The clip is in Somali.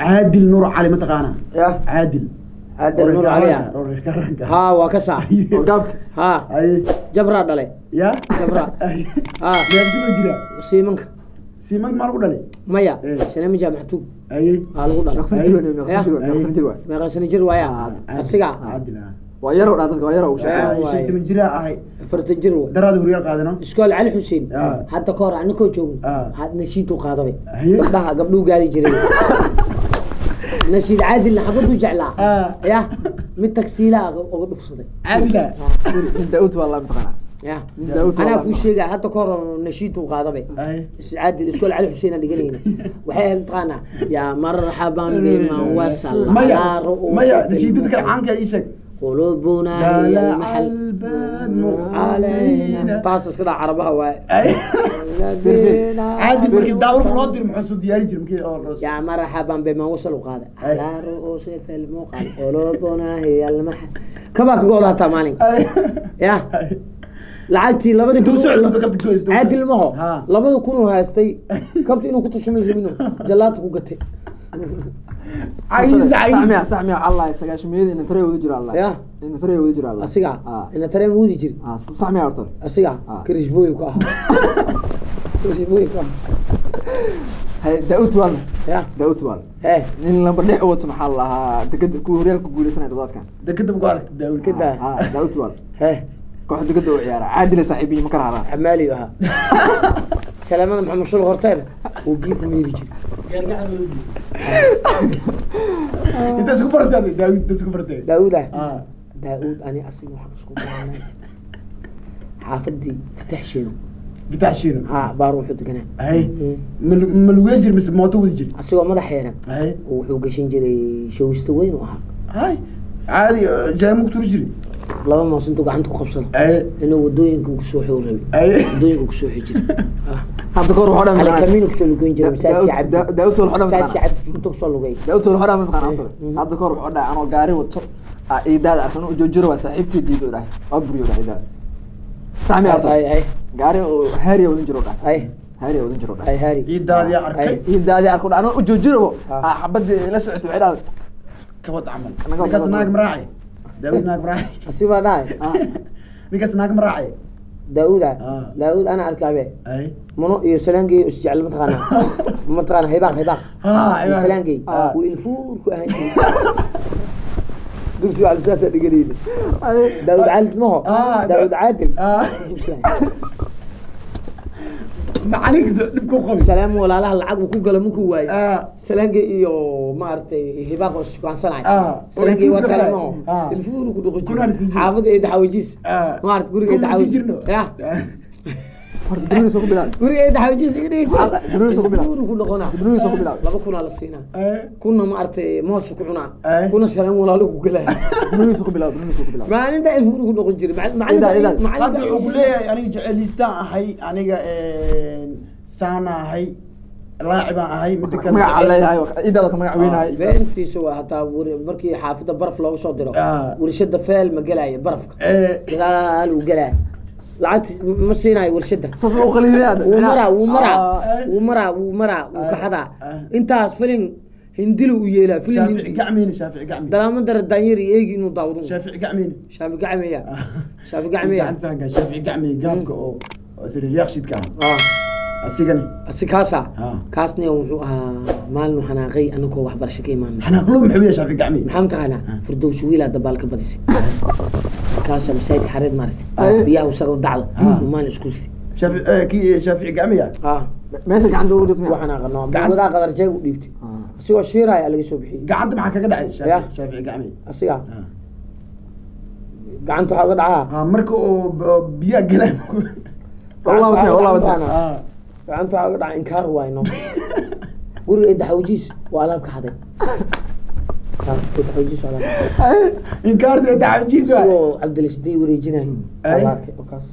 Caadil Nuur Cali ma taqaanaa? Ya. Caadil. Caadil Nuur Cali ah. Karanka. Haa, waa ka sax. Oo gaabka. Haa. Ay. Jabraa dhalay. Ya. Jabra. Haa. Meeqa jira? Siimanka. Siimanka maa lagu dhalay? Maya. Eh. Sanami jaamaxtuug. Aye. Aa lagu dhalay. Meeqsan jir waay, meeqsan jir waay, meeqsan jir waay? Meeqa sano jir waaya? Ah, asiga. Caadil ah. Waa yarow dhaa dadka, waa yarow u sheegay. Ah, waaye. 50 jira ahay. 40 jir wa. Daraada huryaal qaadano. Iskool Cali Xuseen. Ah. Hadda ka hor anikoo joogno. Ah. Had nashiiduu qaadabay. Haye. Gabdhaha gabdhuu gaadi jiray. Nashiid Caadilna xabaduu jeclaa. Ah. Ya, mid tagsiilaa uga dhufsaday. Caadil ah. Nin Daa'uud waa la mataqaanaa. Ya. Nin Daa'uud waa anaa la. Kuu sheegaya, hadda ka hor nashiiduu qaadabay. Aye. Caadil iskool Cali Xuseen aan dhiganayna, waxay ahayd mataqaanaa yaa marxaban biman wasal maya calaa ru'uusi maya fil nashiidada kale caanka ii sheeg. qulubuna hiya dalaca almaxal albadru calayna calayna. Taas iska dhaa, carabaha waaye. Aye. Caadil markii daawurka loo diro muxuu soo diyaari jiray markii oo yaa marxaban biman wasal u qaada Ay. calaa ru'uusi fil muqal qulubuna hiya almaxal kabaa kaga wada hataa maalin. Aye. Ya, lacagtii labadii Intuu kun socdo kabta goysto. Caadil maho. Ha. 2000 uu haystay kabta inuu ku tashamay rabino jalaata ku gatay. Cagiis. Sax cagiis. miya, sax miya? Allah, sagaashamiyada ina taray wada jira Allah. Ya. Ina taray wada jira Allah. Asiga. Ah. Ina tareen wudi jiri. Ah, sax miya horta? Asiga. Ah. Karishbooy ku ahaa, karishbooy ku ahaa. Hay, Daa'uud waa. Ya. Daa'uud waa. Hee. Nin lambar 6 wato, maxaa la lahaa, dekada kuwa horyaalka guuleysanaya toddobaadkan. Dekada ku aragtay Daawud? Dekada. Ah, Daa'uud waa. Hee. Kooxda dekada u ciyaara, Caadil saaxiibiyi ma kala haraan. Xamaali ahaa, salaamada Maxamed Shul horteen uu biyo ku meeri jiray. Inta isku bartay Daawud, inta isku bartay? Daauud ah. Ah. Daauud ani asiga waxaan isku baranay xaafadii Fatax Shiino. Bitax Shiino. Haa, baar wuxuu deganaa. Ay, ma lugey jir mise mooto wadi jir? Asigoo madax xeeran. Ay. Wuxuu gashan jiray showista weyn u ahaa. Hay, caadi jaamo ku turi jiri. Laba moos intuu gacanta ku qabsado ay inuu wadooyinka kusoo xuu rabay. Ay. Wadooyinka kusoo xi jiray. Ah. Hadda kahor wuxuu dhan Cali Kamiinu kusoo lugeyn jiray masaajidka Cabdi. Daa'uud waa wuxuu dhan masaajidka Cabdi intuu kusoo lugay. Daa'uud waa wuxuu dhan mataqaanaa horta. Hadda kahor wuxuu dhahay anoo gaari wato ah iidaada arkan u joojiro waa saaxiibtii diido dhahay, waa buriyo dhahay iidaada. Sax miya horta? Ay ay. Gaari oo haariya wadan jiro dhahay. Ay. Haariya wadan jiro dhahay. Ay, haari. Ciidaadii arkay. Ay. Iidaadii arko dhahay anoo u joojiro Ah. ah xabadii la socotay waxay dhahday kabad camal. Naga ninkaas wada. Naag maraaci Daawud, naag maraaci. Asi baa dhahay. Ah. Ninkaas naag maraaci. Daauda. Ah. Daauud ana arkaabe. Ay. Muno iyo salaangey isjecel, mataqaanaa, mataqaana hibaaq, hibaaq. Ha. Iyo salaangey. Ah. Wuu ilfuur ku ahaan jiray dugsi waxaan saasaa dhiganayna. Daauud Caadil maho. Ah. Daauud Caadil. Ah. Isku dugsi ahaan. Macalinkiisa dhibku qabi. Salaam walaalaha lacag uu ku galo markuu waayo. Ah. Salaangey iyo maaragtay hibaaq oo iskuhaansanay. Ah. Salaangey waa Ilfuur kale ku maho. ah. Ilfuur ku dhuqi Kuna jiray sii jiray. xaafadda ee daxawajiis. Ah. Maaragtay guriga ee Kuma sii daxawajiis jirno. ya. Horta duruus ku bilaab. Guriga ee daxawajiis iga dhegeyso. Duruus ku bilaab. Ilfuur ku dhaqonaa. Duruus ku bilaab. 2000 la siinaa. Ay. Kuna maaragtay moos ku cunaa. Ay. Kuna salaam walaalo ku galaya. Duruus ku bilaab, duruus ku bilaab. Maalinta ilfuur ku dhaqon jiray. Idaa, idaa. Hadda wuxuu ku leeyahay aniga jeceliistaan ahay, aniga saana ahay, laacibaan ahay, mida kale magaca leeyahay iidaada ka magac weynahay. Beentiisa waa hataa markii xaafadda baraf looga soo diro. Ah. Warshada feel ma gelaayo barafka. Eh, gadaal uu gelaa, lacagti ma siinayo warshada. Saas u qaliilay. Wuu maraa, wuu maraa. Ah. Wuu maraa, wuu maraa, wuu kaxadaa. Ah. Intaas filin hindilo u yeelaa, filin shaafici hindi. Gacmeyne, shaafici gacmeyne. Dalaamo dara daanyeer iyo eegi inuu daawado. Shaafici gacmeyne. Shaafi gacmeya, shaafi gacmeya. Gacantaanka shaafici gacmeyne gaabka oo sariir yaaqshidka ah. Ah. Asigana? Asi kaasa. Ah. Kaasna wuxuu ahaa maalin xanaaqay anagoo waxbarasho ka imaanay. Xanaaqlo muxuu yahay shaafici gacmeyne? Maxaa mataqaanaa, Firdows wiilaa dabaal ka badisay, kaasoo masaajidka xareed maaragtay Ay. biyaha usaga dacda. Ah. Uu maalin isku riday. Shaafici kii shaafici gacmeya. Ah. Meesha gacanta ugu jirto miya? Waxaan aqano Gacanta- wadaa qadar jeeg u dhiibtay. Ah. Asigoo shiiraya laga soo bixiyey. Gacanta maxaa kaga dhacay Ya. shaafici gacmey? Asiga. Ah. Gacanta waxaa uga dhacaa. Ah, marka oo biyaha galaan. Wallah Gacanta watay, wallah waxaa uga watay. dhacaa. Ah. Gacanta waxaa uga dhacaa, inkaar waayno guriga daxawjiis waa alaab ka xaday. Ah, daxawjiis waa alaab ka xaday. Inkaarta dacajiis waay. Asigoo Cabdilasiday wareejinayo Ay. waa la arkay oo kaas.